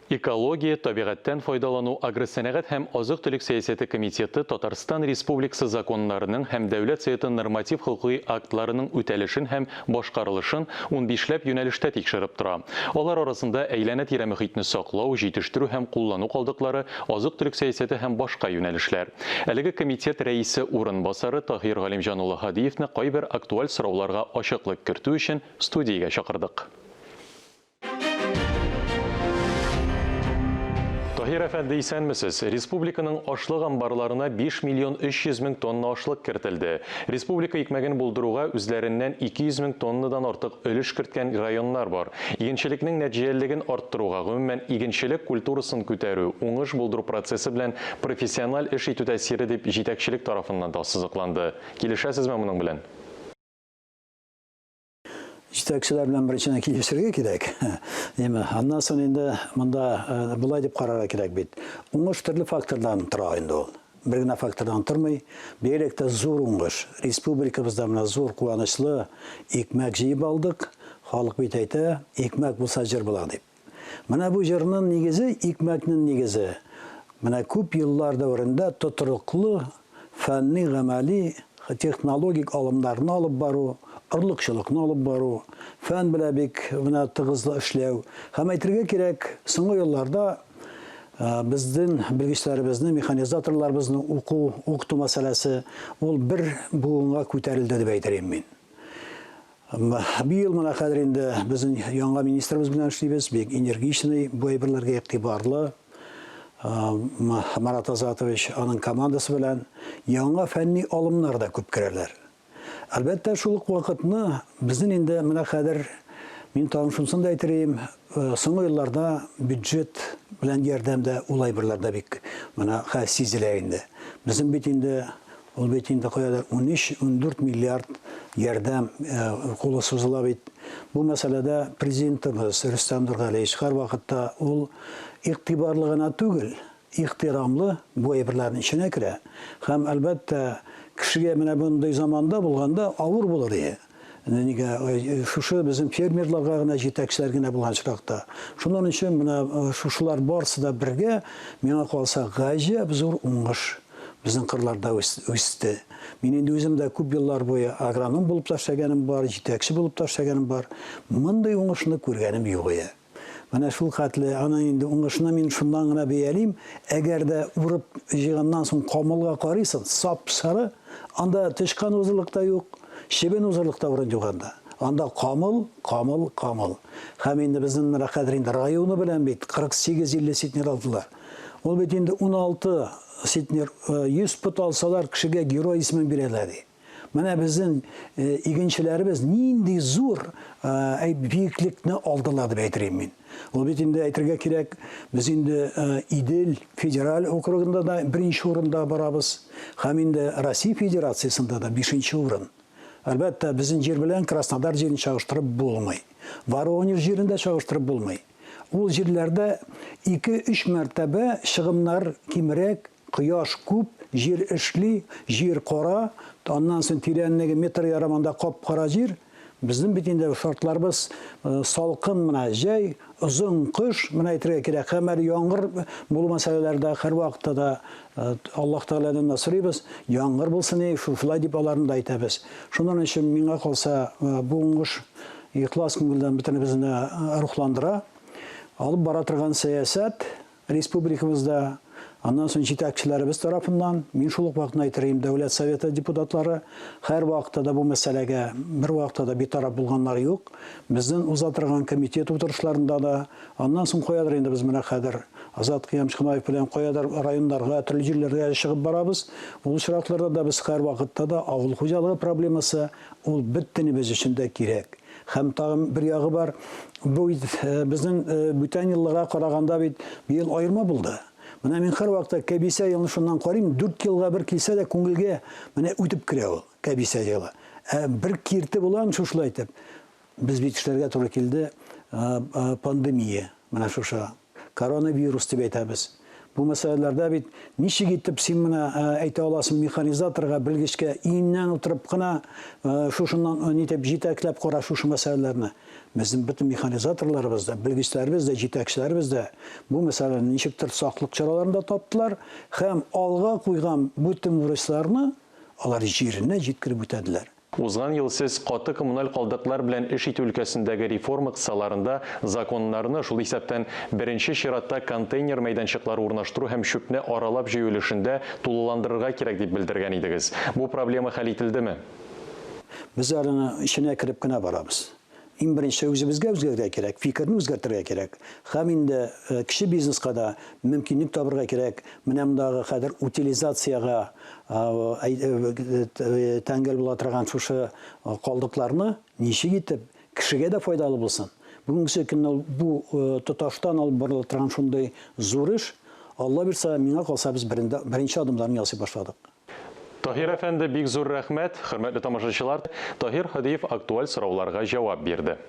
Экология, табигатьтән файдалану, агросәнәгать һәм азык-төлек сәясәте комитеты Татарстан Республикасы законнарының һәм Дәүләт Советы норматив хокукый актларының үтәлешен һәм башкарылышын унбишләп юнәлештә тикшереп тора. Алар арасында әйләнә-тирә мөхитне саклау, җитештерү һәм куллану калдыклары, азык-төлек сәясәте һәм башка юнәлешләр. Әлеге комитет рәисе урынбасары Таһир Галимҗан улы Һадиевны кайбер актуаль сорауларга ачыклык кертү өчен студиягә чакырдык. Таһир әфәнде, исәнмесез. Республиканың ашлык амбарларына 5 миллион 300 мең тонна ашлык кертелде. Республика икмәген булдыруга үзләреннән 200 мең тоннадан артык өлеш керткән районнар бар. Игенчелекнең нәтиҗәлелеген арттыруга, гомумән, игенчелек культурасын күтәрү, уңыш булдыру процессы белән профессиональ эш итү тәэсире дип җитәкчелек тарафыннан тассызыкланды. Килешәсезме моның белән? Җитәкчеләр белән беренчедән килешергә кирәк. Яме, аннан соң инде монда э, болай дип карарга кирәк бит. Уңыш төрле фактордан тора инде ул. Бер генә фактордан тормый. Бигрәк тә зур уңыш. Республикабызда менә зур куанычлы икмәк җыеп алдык. Халык бит әйтә, икмәк булса җыр була дип. Менә бу җырның нигезе, икмәкнең нигезе. Менә күп еллар дәверендә тотрыклы фәнни, гамәли, технологик алымнарны алып бару, орлыкчылыкны алып бару, фән белән бик менә тыгызлы эшләү. Һәм әйтергә кирәк, соңгы елларда безнең белгечләребезне, механизаторларыбызны уку, укыту мәсьәләсе ул бер буынга күтәрелде дип әйтер идем мин. Быел менә хәзер инде безнең яңа министрыбыз белән эшлибез, бик энергичный, бу әйберләргә игътибарлы. Марат Азатович аның командасы белән яңа фәнни алымнар да күп керәләр. Әлбәттә, шул ук вакытны безнең инде менә хәзер мин тагын шунысын да әйтер идем, соңгы елларда бюджет белән ярдәм дә ул әйберләр дә бик менә хәзер сизелә инде. Безнең бит инде Ул бит инде каядыр 13-14 миллиард ярдәм кулы сузыла бит. Бу мәсьәләдә президентыбыз Рөстәм Нургалиевич һәрвакытта ул игътибарлы гына түгел, ихтирамлы бу әйберләрнең эченә керә. Һәм, әлбәттә, кешегә менә мондый заманда булганда авыр булыр иде. Нигә шушы безнең фермерларга гына җитәкчеләр генә булган очракта. Шуның өчен менә шушылар барысы да бергә, миңа калса, гаҗәп зур уңыш безнең кырларда үсте. Мин инде үзем дә күп еллар буе агроном булып та эшләгәнем бар, җитәкче булып та эшләгәнем бар. Мондый уңышны күргәнем юк иде. Менә шул хәтле, аның инде уңышны мин шуннан гына бәялим, әгәр дә урып җыйганнан соң камылга карыйсың, сап-сары, анда тычкан узырлык та юк, чебен узырлык та урын юк анда. Анда камыл, камыл, камыл. Һәм инде безнең менә хәзер инде районы белән бит 48-50 центнер алдылар. Ул бит инде 16 центнер, 100 пот алсалар, кешегә герой исемен бирәләр ди. Менә безнең игенчеләребез нинди зур биеклекне алдылар дип әйтер идем мин. Ул бит инде әйтергә кирәк, без инде Идел федераль округында да беренче урында барабыз һәм инде Россия Федерациясендә дә бишенче урын. Әлбәттә, безнең җир белән Краснодар җирен чагыштырып булмый. Воронеж җирен дә чагыштырып булмый. Ул җирләрдә ике-өч мәртәбә чыгымнар кимрәк, Кояш күп, җир эшли, җир кара, аннан соң тирәнлеге метр ярым, анда кап-кара җир. Безнең бит инде шартларыбыз салкын менә җәй, озын кыш, менә әйтергә кирәк, һәм әле яңгыр булу мәсьәләләре дә һәрвакытта да Аллаһ Тәгаләдән дә сорыйбыз, яңгыр булсын и, шушылай дип аларны да әйтәбез. Шуның өчен миңа калса, бу уңыш ихлас күңелдән бөтенебезне дә рухландыра. Алып бара торган сәясәт, Республикабызда, аннан соң җитәкчеләребез тарафыннан, мин шул ук вакытны әйтер идем, Дәүләт Советы депутатлары һәрвакытта да бу мәсьәләгә бервакытта да битараф булганнары юк. Безнең уза торган комитет утырышларында да, аннан соң каядыр инде без менә хәзер Азат Кыямович Хамаев белән каядыр районнарга, төрле җирләргә чыгып барабыз. Ул очракларда да без һәрвакытта да авыл хуҗалыгы проблемасы ул бөтенебез өчен дә кирәк. Һәм тагын бер ягы бар, бу бит безнең бүтән елларга караганда бит быел аерма булды. Менә мин һәрвакытта кәбисә елын шуннан карыйм, дүрт елга бер килсә дә күңелгә менә үтеп керә ул кәбисә елы. Ә бер кирте була шушылай итеп. Без бит эшләргә туры килде пандемия, менә шушы коронавирус дип әйтәбез. Бу мәсьәләләрдә бит ничек итеп син менә әйтә аласың механизаторга, белгечкә иңнән утырып кына шушыннан нитеп җитәкләп кара шушы мәсьәләләрне. Безнең бөтен механизаторларыбыз да, белгечләребез дә, җитәкчеләребез дә бу мәсьәләне ничектер саклык чараларын да таптылар һәм алга куйган бөтен бурычларны алар җиренә җиткереп үтәделәр. Узган ел сез каты коммуналь калдыклар белән эш итү өлкәсендәге реформа кысаларында законнарны, шул исәптән, беренче чиратта контейнер мәйданчыклары урнаштыру һәм чүпне аралап җыю өлешендә тулыландырырга кирәк дип белдергән идегез. Бу проблема хәл ителдеме? Без әле аның эченә кереп кенә барабыз. Иң беренче үзебезгә үзгәрергә кирәк, фикерне үзгәртергә кирәк. Һәм инде кече бизнеска да мөмкинлек табырга кирәк. Менә мондагы хәзер утилизациягә тәңгәл була торган шушы калдыкларны ничек итеп кешегә дә файдалы булсын. Бүгенге көнне бу тоташтан алып барыла торган шундый зур эш. Алла бирса, миңа калса, без беренче адымнарны ясый башладык. Таһир әфәнде, бик зур рәхмәт. Хөрмәтле тамашачылар, Таһир Һадиев актуаль сорауларга җавап бирде.